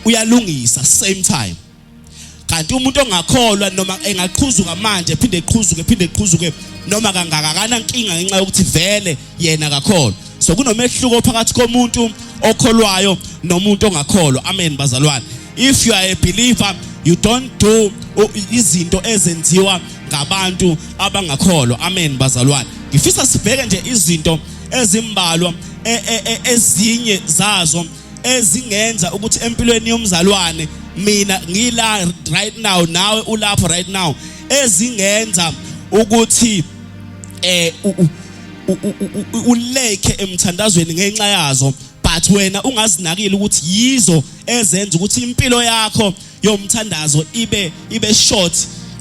uyalungisa same time. Kanti umuntu ongakholwa noma engaqhuzuka manje ephinde eqhuzuke noma kangakana inkinga ngenxa yokuthi vele yena akakholwa. So kunomehluko phakathi komuntu okholwayo nomuntu ongakholwa. Amen bazalwane. If you are a believer, you don't do izinto ezenziwa ngabantu abangakholwa. Amen bazalwane. Ngifisa sibheke nje izinto ezimbalwa ezinye zazo ezingenza ukuthi empilweni yomzalwane mina ngila right now nawe ulapho right now ezingenza ukuthi uleke emthandazweni ngenxa yazo, but wena ungazinakile ukuthi yizo ezenza ukuthi impilo yakho yomthandazo ibe short,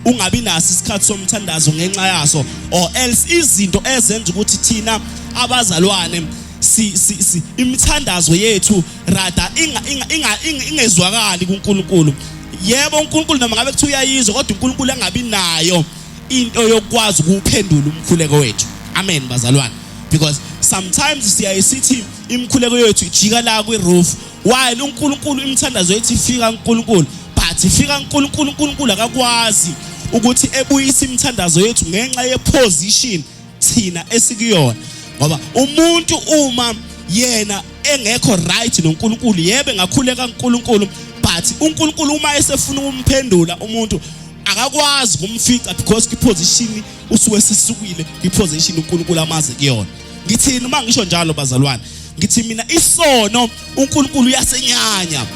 ungabi naso isikhathi somthandazo ngenxa yaso, or else izinto ezenza ukuthi thina abazalwane imithandazo yethu rather ingezwakali kuNkulunkulu. Yebo uNkulunkulu noma ngabe kuthi uyayizwa kodwa uNkulunkulu angabi nayo into yokwazi ukuphendula umkhuleko wethu. Amen bazalwane. Because sometimes siyayisithi imkhuleko yethu ijika la kwi-roof while uNkulunkulu imithandazo yethu ifika kuNkulunkulu, but ifika uNkulunkulu akakwazi ukuthi ebuyise imithandazo yethu ngenxa yeposition thina esikuyona. Ngoba umuntu uma yena engekho right noNkulunkulu yebe ngakhuleka kuNkulunkulu, but uNkulunkulu uma esefuna ukumphendula umuntu akakwazi kumfica because iposition usuke sesukile iposition uNkulunkulu amaze kuyona. Ngithini uma ngisho njalo bazalwane? Ngithi mina isono uNkulunkulu uyasenyanya.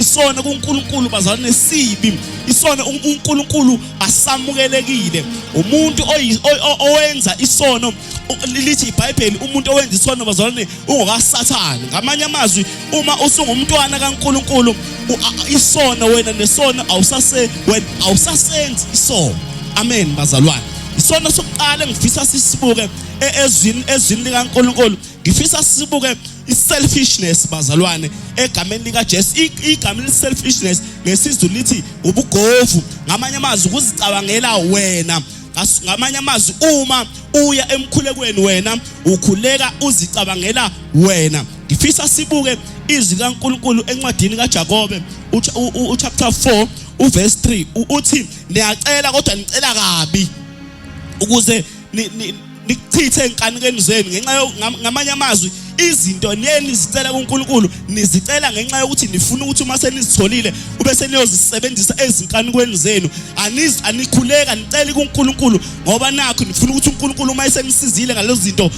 Isono kuNkulunkulu bazalwane sibi. Isono uNkulunkulu asamukelekile. Umuntu owenza isono lithi iBhayibheli umuntu owenza isono bazalwane ungokaSathane. Ngamanye amazwi uma usungumntwana kaNkulunkulu isono wena nesono awusasenzi isono. Amen bazalwane. Isono sokuqala ngifisa sisibuke ezwini likaNkulunkulu. Ngifisa sibuke iselfishness bazalwane egameni lika Jesu. Igama leselfishness ngesizulu lithi ubugovu. Ngamanye amazwi ukuzicabangela wena. Ngamanye amazwi uma uya emkhulekweni wena ukhuleka uzicabangela wena. Ngifisa sibuke izwi likaNkulunkulu encwadini kaJakobe chapter 4 verse 3 uthi niyacela kodwa nicela kabi ukuze nikuchithe enkanikeni zenu ngenxa ngamanye amazwi izinto nizicela kuNkulunkulu nizicela ngenxa yokuthi nifuna ukuthi uma senizitholile ube seniyozisebenzisa ezinkanikweni zenu. Anikhuleka nicela kuNkulunkulu ngoba nakho nifuna ukuthi uNkulunkulu uma esenisizile ngalezo zinto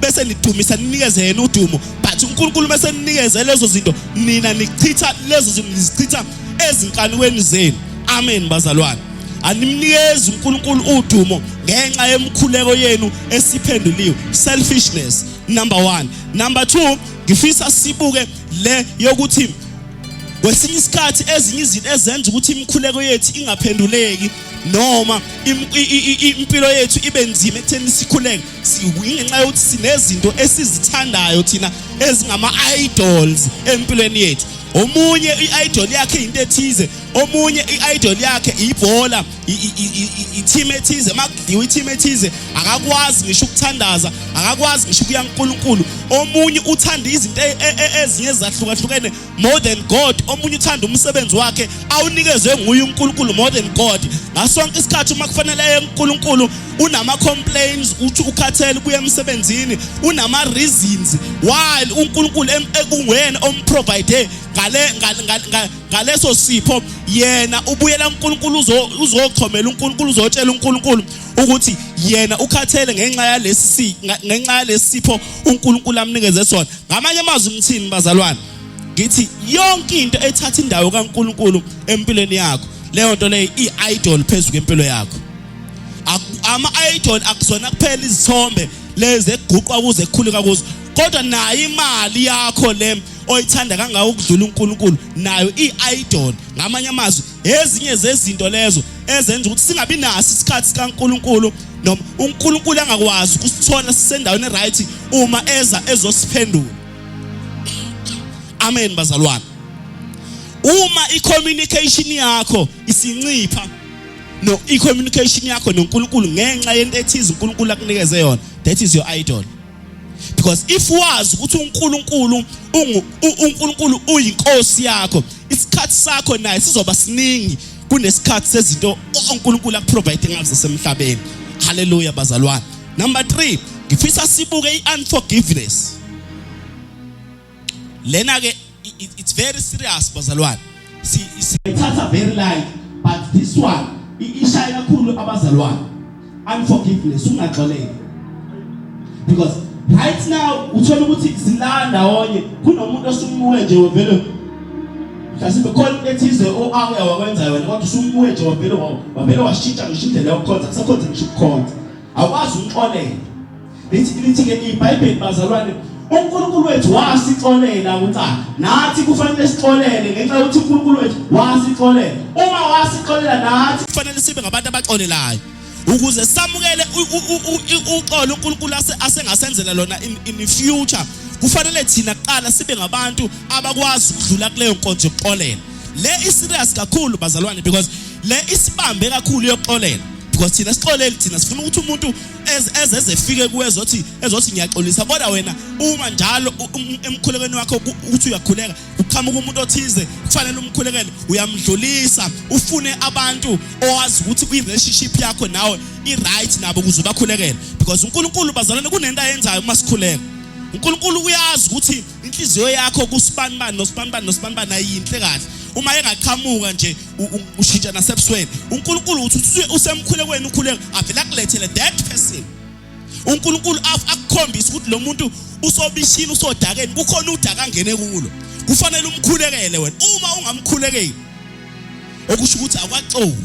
bese nidumisa ninikeze yena udumo, but uNkulunkulu bese ninikeze lezo zinto nina nichitha lezo zinto nizichitha ezinkanikweni zenu. Amen bazalwane. Animnikeze uNkulunkulu udumo ngenxa yemkhuleko yenu esiphenduliwe. Selfishness number 1. Number 2, ngifisa sibuke le yokuthi kwesinye isikhathi ezinye izinto ezenza ukuthi imkhuleko yethu ingaphenduleki noma impilo yethu ibe nzima ekutheni sikhuleke ngenxa yokuthi sinezinto esizithandayo thina ezingama idols empilweni yethu. Omunye i-idol yakhe into ethize, omunye i-idol yakhe ibhola, i-team ethize. Makudliwa i-team ethize akakwazi ngisho ukuthandaza, akakwazi ngisho ukuya kuNkulunkulu. Omunye uthanda izinto ezinye ezahlukahlukene more than God. Omunye uthanda umsebenzi wakhe awunikezwe nguye uNkulunkulu more than God. Ngasonke isikhathi uma kufanele aye kuNkulunkulu unama complaints uthi ukhathele kuya emsebenzini, unama reasons while uNkulunkulu ekungwena omprovide ngaleso sipho. Yena ubuyela uNkulunkulu uzochomela uNkulunkulu, uzotshela uNkulunkulu ukuthi yena ukhathele ngenxa yalesi sipho uNkulunkulu amnikeze sona. Ngamanye amazwi ngithini bazalwane? Ngithi yonke into ethatha indawo kaNkulunkulu empilweni yakho leyo nto leyo i-idol phezulu kwempilo yakho. Ama-idol akusona kuphela izithombe lezi eguqwa kuze kukhuleka kuzo, kodwa nayo imali yakho le oyithanda kangaka ukudlula uNkulunkulu nayo i-idol. Ngamanye amazwi ezinye zezinto lezo ezenza ukuthi singabi naso isikhathi sikaNkulunkulu noma uNkulunkulu angakwazi ukusithola sisendaweni right uma ezosiphendula. Amen bazalwane. Uma i-communication yakho isincipha i-communication yakho noNkulunkulu ngenxa yento ethize uNkulunkulu akunikeze yona, that is your idol. Because if wazi ukuthi uNkulunkulu uyinkosi yakho, isikhathi sakho naye sizoba siningi kunesikhathi sezinto uNkulunkulu akuprovide ngazo semhlabeni. Hallelujah bazalwane. Number 3, ngifisa sibuke unforgiveness. Lena ke it's very serious bazalwane. Sithatha very light, but this one ishaya kakhulu abazalwane. Unforgiveness ungaxoleki. Because right now uthola ukuthi zilanda onye kunomuntu osumuwe nje wavele mhlawumbe khona ethize ake wakwenza wena kodwa usumuwe nje wavele washintsha ngishintshe leyo khonza kusakhonza ngisho ukukhonza awukwazi ukuxolela. Lithi ke iBhayibheli bazalwane uNkulunkulu wethu wasixolela ukuthi nathi kufanele sixolele ngenxa yokuthi uNkulunkulu wethu wasixolela. Uma wasixolela nathi kufanele sibe ngabantu abaxolelayo ukuze samukele uxolo uNkulunkulu asengasenzela lona in the future. Kufanele thina kuqala sibe ngabantu abakwazi ukudlula kuleyo nkonzo yokuxolela. Le iserious kakhulu bazalwane because le isibambe kakhulu yokuxolela. Because thina sixolele thina sifuna ukuthi umuntu ezefike kuwe ezothi ngiyaxolisa kodwa wena uma njalo emkhulekweni wakho uthi uyakhuleka uqhamuka umuntu othize kufanele umkhulekele uyamdlulisa ufune abantu owazi ukuthi irelationship yakho nawe right nabo ukuze bakhulekele because uNkulunkulu bazalwane kunento ayenzayo uma sikhuleka. uNkulunkulu uyazi ukuthi inhliziyo yakho kusibanibani nosibanibani ayinhle kahle. Uma engaqhamuka nje ushintsha nasebusweni uNkulunkulu uthi usemkhulekweni ukhuleka avela kulethele that person. uNkulunkulu akukhombisa ukuthi lo muntu usobishini usodakeni kukhona udaka angene kulo kufanele umkhulekele wena. Uma ungamkhulekeli okusho ukuthi akwaxoli.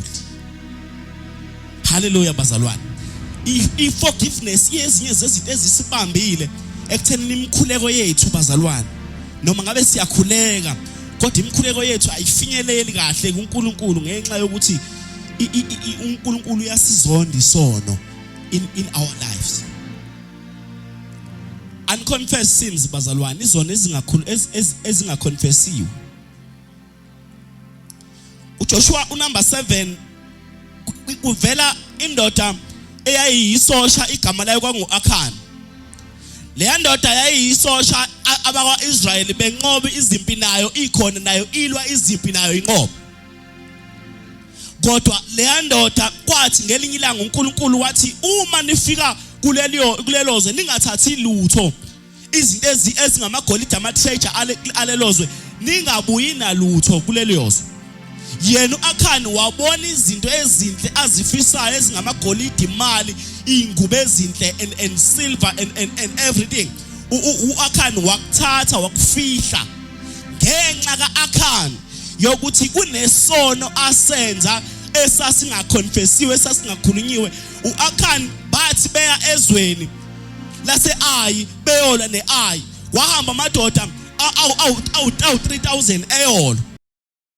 Hallelujah bazalwane. I-forgiveness yezinye zezinto ezisibambile ekuthenini imkhuleko yethu bazalwane. Noma ngabe siyakhuleka kodwa imkhuleko yethu ayifinyeleli kahle kuNkulunkulu ngenxa yokuthi uNkulunkulu uyasizonda isono in our lives. Unconfessed sins bazalwane izona ezingaconfessiwe. uJoshua unumber 7 kuvela indoda eyayiyisosha igama layo kwangu-Akhani. Le ndoda yayiyisosha abakwa-Israyeli benqobe izimpi nayo ikhona nayo ilwa izimpi nayo inqobo. Kodwa le ndoda kwathi ngelinye ilanga uNkulunkulu wathi uma nifika kulelozwe ningathathi lutho izinto ezingamagolide ama-treasure alelozwe ningabuyi nalutho kulelozwe. Yena uAkhani wabona izinto ezinhle azifisayo ezingamagolide imali ingubo ezinhle and silver and everything. uAkhani wakuthatha wakufihla ngenxa kaAkhani yokuthi kunesono asenza esasingaconfessiwe esasingakhulunyiwe. uAkhani bathi beya ezweni lase-Ayi beyola ne-Ayi wahamba amadoda awu 3000 eyolo.